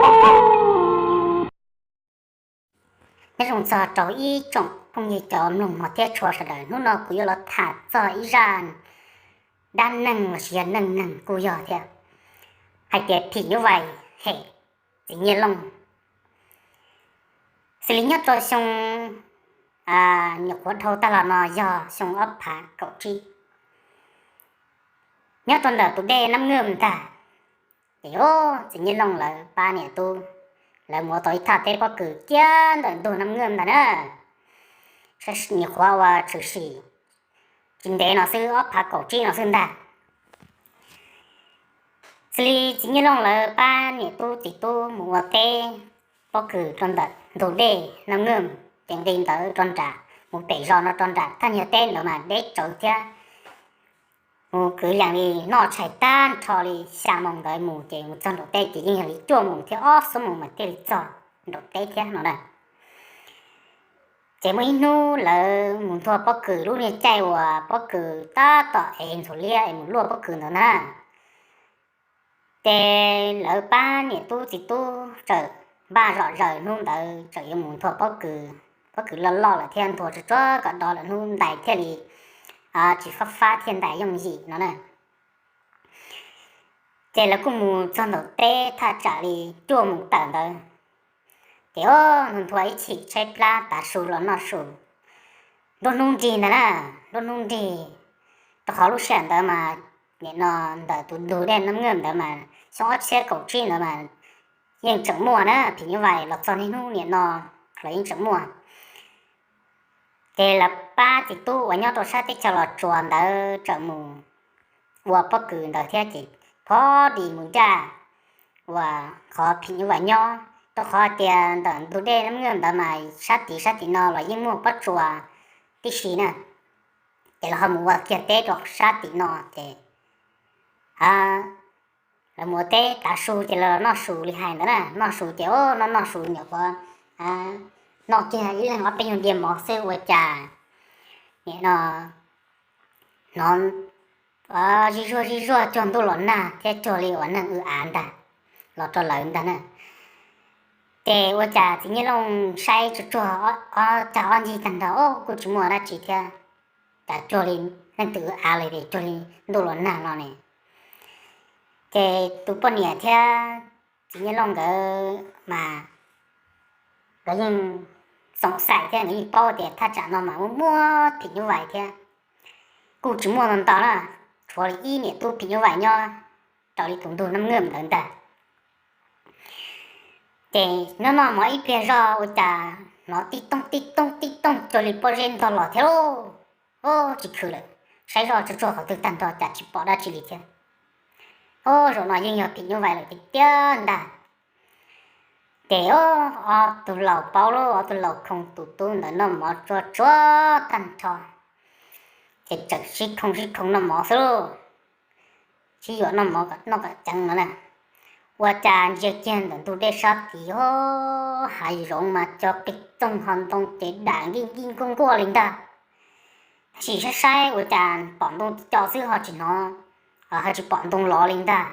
Nyob zoo txog rau ib tsoom phooj ywg cov mloog mog thiab tshua sawv daws, hnub no kuv yuav los tham txog ib zaj dab neeg los sis yog neej neeg kuj yog thiab, hais tias phim nyuj vais hem txiv Nyiaj Looj. Xws li nyob rau xyoo nyuam qhuav dhau tag los no yog xyoo ob phav kaum tsib, nyob rau ntawm tus dej Nab Nwj ntag. Ces txiv Nyiaj Looj lawv pab niam tub, lawv mus ua tau ib thaj teb pob kws kiag ntawm ntug Nab Nwj ntag na. Nyuam qhuav ua tshwm sim tsis ntev no xwb, ob phav kaum tsib no xwb ntag. Xws li txiv Nyiaj Looj lawv pab niam tub txiv tub mus ua teb pob kws rau ntawm ntug dej Nab Nwj, ces nqis ntawd rau nram, mus pem zos no rau nram thaj nyuag teb ntawd mas deb tsawv thiab. Mus kwv yees li noj tshais tag nrho li xya moos ntawd mus, ces mus txog nraum teb ces yeej yog li cuaj moos thiab ob xuab moos mas thiaj li txog nraum teb thiab no na. Ces muaj ib hnub lawv mus nthua pob kws, lub niag caij uas pob kws tab tom ev ntxhuav liab es mus luaj pob kws ntawd na. Ces lawv pab niam tub txiv tub txawm npaj zom zaws, hnub ntawd txawm yuav mus nthua pob kws. Pob kws loj loj lawm thiab nthua tsuag tsuag kom do lawm hnub ntais thiaj li tsis fab fab thiaj ntais yooj yim no na. Ces lawv kuj mus txog nraum teb thaj tsam li cuaj moos tawm ntawd. Ces o, nthua ib chim tshaib plab tav su los noj su, nruab hnub nrig ntag na, nruab hnub nrig, rau qhov lub sij hawm ntawd mas nim no ntawm tus ntug dej Nab Nwj ntawd mas xyoo ob txhiab kaum tsib ntawd mas yeej tseem muaj na, phim nyuj vais los txog niaj hnub nim no los yeej tseem muaj. Ces lawv pab txiv tub uas nyob rau sab teb chaws Los Tsuas ntawd txawm mus ua pob kws ntawd thiab, ces phov dis mus ncaj uas qhov phim nyuj vais nyob, rau qhov tias ntawm ntug dej Nab Nwj ntawd mas sab tid sab tim no los yeej muaj pob tsuas tib si na. Ces lawv ho mus ua kiag teb rau sab tim no ces lawv mus ua teb tav su ces lawv los noj su li hais ntawd na, noj su ces o, noj noj su nyuam qhuav noj kiag ib leeg ob peb nyuag diav mov xwb ua cas nim no hnov zij zuag zij zuag cuag ntuj los nag thiab cuag li uas neeg w av ntag los rau lawv ntag na. Ces ua cas txiv Nyiaj Looj saib tsuag tsuag ob cag ob ncig tag nrho, o, kuj tsis muaj dab tsi thiab, cas cuag li neeg twb w av li, cuag li ntuj los nag no ne. Ces tus poj niam thiab txiv Nyiaj Looj nkawd mas nkawd yeej xoom xaim thiab nkawd yeej paub tias thaj tsam no mas muaj muaj phim nyuj vais thiab, kuj tsis muaj ntau ntau na, tshuav li ib niam tub phim nyuj vais nyob rau li tus ntug Nab Nwj ntawd ntag. Ces nyob noj mov ib pliag zog ua cas hnov tib tooj tib tooj tib tooj cuag li pob zeb ntog los thiab lauj. O, tsis khwm lawm, saib zoj tsuag tsuag qhov twg tag nrho cas tsis pom dab tsi li thiab. O, zaum no yeej yog phim nyuj vais lawm tiag tiag ntag. Ces o, ob tug laus paub lauj, ob tug laus khoo tus tub ntawd noj mov tsuag tsuag tag nrho, ces txawm sib khoo sib khoo noj mov xwb lauj. Sib yuam noj mov kom noj kom ceev no na. Ua cas ntsia kiag ntawm ntug dej sab tid, o, hav zoov mas cog qis txoog ho ntoo ces dam nkij nkij nkuaj nkuaj li ntag. Tab sis saib saib ua cas pom ntoo co xwb ho tsis hnov, ho tsis pom ntoo lov li ntag.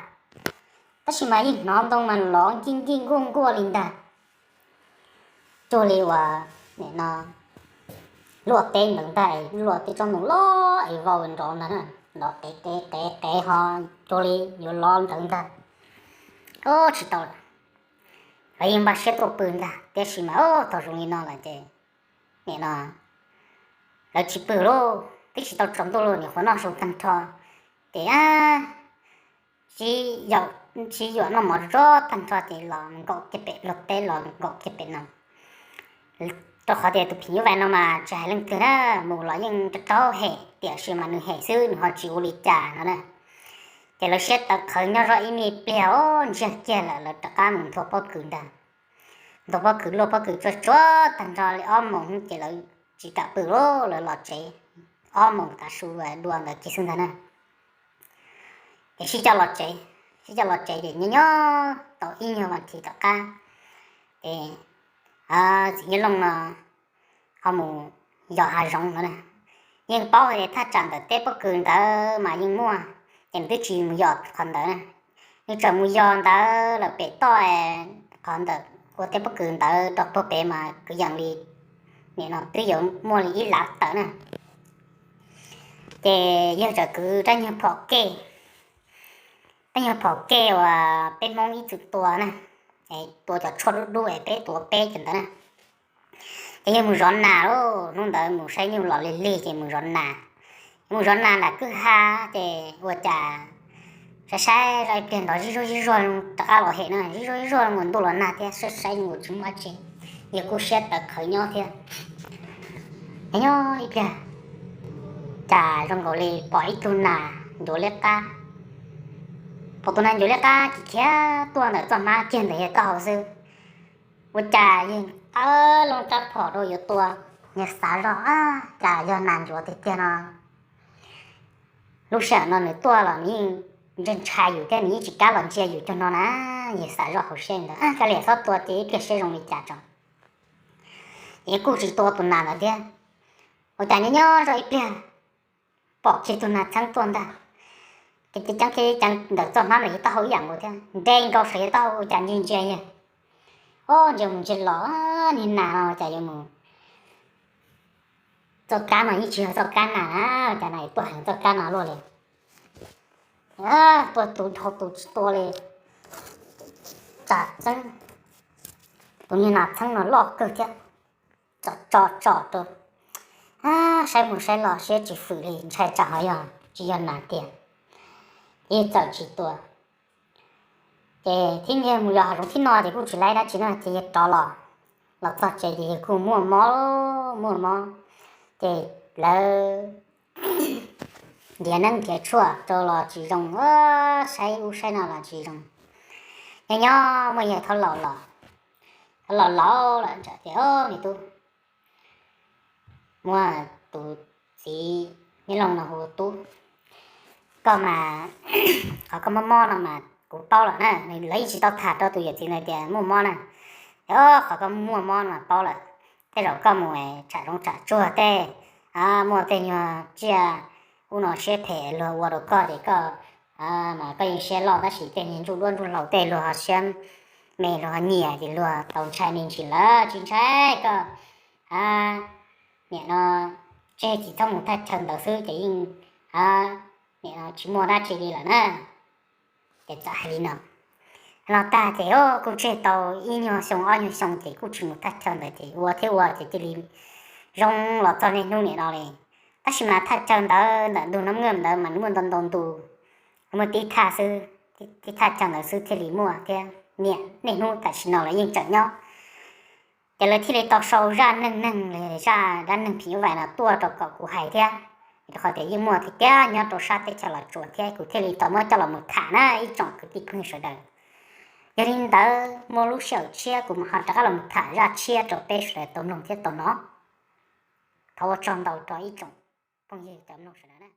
Tab sis mas yeej hnov ntoo mas lov nkij nkij nkuaj nkuaj li ntag. Cuag li uas nim no luaj teb ntawd ntag, luaj teb tsob ntoo loj es vau nrov ntag na, nrov qev qev qev qev ho cuag li yuav lov ntawd ntag. O, tsis tau lawm, lawv yeej npaj siab tuaj pw ntag, tiam sis mas o, thaum zoo li no lawm ces nim no lawv tsis pw lauj, twb tsis tau tsaus ntuj lauj, nyuam qhuav noj su tag nrho. Ces a, sib yuam noj mov tsuag tsuag tag nrho ces los nkaum kiag pem luaj teb, los nkaum kiag pem no. Rau qhov tias tus phim nyuj vais no mas tsis hais leej twg na, mus los yeej rau rau hem, tiam sis mas nws hem xwb nws ho tsis ua li cas no na. Ces lawv siab tawv qhawv nyob zoj ib me pliag, o, ntsiag kiag lawm lawv rov qab mus nthua pob kws ntag. Nthua pob kws luaj pob kws tsuag tsuag tag nrho li ob moos ces lawv tsis kam pw lauj, lawv los tsev. Ob moos tav su dua ntawd kiag xwb ntag na. Ces sib coj los tsev, sib coj los tsev ces nyob nyob tau ib nyuag vas thiv tom qab ces txiv Nyiaj Looj no ho mus yos hav zoov no na. Yeej paub tias thaj tsam ntawm teb pob kws ntawd mas yeej muaj, ces nws twb tsis mus yos qhov ntawd na. Nws txawm mus yos ntawd lawm pem toj qhov ntawm ua tej pob kws ntawd rau puag pem mas kwv yees li, nim no twb yuav muaj li ib lav tawm na. Ces yawg txawm kwv rab nyuag phom kej, rab nyuag phom kej uas peb Hmoob ib txwm tua na, tua cov tshuaj dub dub es peb tua peb cov ntawd na. Ces yawg mus zov nas lauj, hnub ntawd mus saib nyuj los lig lig ces mus zov nas. Mus zov nas nram kwj ha, ces ua cas saib saib zoj ib pliag nrov zig zuag zig zuag rov qab los hem na, zig zuag zig zuag mus ntuj los nag thiab, saib saib zoo nkaus tsis muaj dab tsi, yawg kuj siab tawv qhawv nyob thiab. Nyob nyob ib pliag cas zoo nkaus li pom ib tug nas ncuav liab qab. Pom tus nas ncuav liab qab khiav tuaj ntawm txoj hmab kiag ntawm yawg taub hau xwb. Ua cas yawg qawb loo rab phom rau yuav tua, yawg xav zoj, cas yog nas ncuav tiag tiag no. Lub sij hawm no nws tuaj los nws yeej ntshai ntshai yus thiab, nws yeej tsis kam los ntsia yus cag no na. Yawg xav zoj hauv siab ntawd, kav liam txhob tua ces ib pliag seb zoo li cas tso. Yawg kuj tsis tua tus nas ntawd thiab. Ua cas nyob nyob zoj ib pliag pom kiag tus nas txheeb tuaj ntag. Ces ceev ceev ntawm txoj hmab los yawg taub hau ib yam nkaus thiab, nres nkaus saum yawg taub hau ua cas ntsia ntsia yawg, ob ntsia mus ntsia los, niag nas no cas yuav mus txoj kab no yeej tsis yog txoj kab nas na, cas nas tuaj heev txoj kab no luaj li. Tuaj tus dhau tus tsis tua li. Tsam txeeb, tus niag nas txheeb no loj kawg thiab. Tsom tsom tsom rau, saib mus saib los siab tsis fwm li, ntshai tsam ho yog tsis yog nas tiag, ces yawg txawm tsis tua. Ces thiab yawg mus yos hav zoov thib no ces kuj tsis laib dab tsi na, ces yawg rov los, los txog tsev ces yawg kuj muaj mob, muaj mob, ces lawv nrhiav neeb nrhiav tshuaj rau los tsis zoo, saib ub saib no los tsis zoo. Nyob nyob muaj yawg thaub laus los, thaub laus laus lawm tias, Ob me tub, muaj tus txiv Meb Loog no hu ua Tub, koj mas, qhov koj mob mob no mas kuv paub lawm na, lawv yeej tsis tau tham rau tus yawm txiv ntawd tias muaj mob na. Qhov koj muaj mob no mas paub lawm, tej zaum koj mus tsham zoov tsham tsuag tej, muaj tej nyuag tsiaj ub no siab phem luag ua rau koj ces koj, mas koj yeej siab loj tab sis tej niag ntsuj duab ntsuj hlauv tej luag ho siab me luag ho nyiam ces luag tau ntshai me ntsis lawm, tsis ntshai koj, niam no, tseg tsis txhob mus thaj chaw ntawd xwb ces yeej, niam no tsis muaj dab tsi li lawm na. Ces txawm hais li no, los tag ces kuj tseg tau ib nyuag xyoo ob nyuag xyoo ces kuj tsis mus thaj chaw ntawd ces ua thiab ua ces cia li zoo los txog niaj hnub niam no li. Tab sis mas thaj chaw ntawd ntawm ntug Nab Ngaj ntawd mas nws muaj ntau ntau ntu, muaj tib thaj xwb, tib thaj chaw ntawd xwb thiaj li muaj thiab niam niaj hnub tam sim no lawv yeej tseem nyob. Ces lawv thiaj li tau sau zaj neej neeg, zaj dab neeg phim nyuj vais no tuaj rau kom kuv hais thiab, rau qhov tias yeej muaj tiag tiag nyob rau sab teb chaws Los Tsuas thiab kuv thiaj li tau muab coj los mus tham na ib tsoom kwv tij phooj ywg sawv daws. Yog li ntawd muaj lub sij hawm tshiab kuv mam ho rov qab los mus tham zaj tshiab rau peb sawv daws tau mloog thiab tau hnov. Thov ua tsaug ntau rau ib tsoom phooj ywg cov mloog sawv daws na.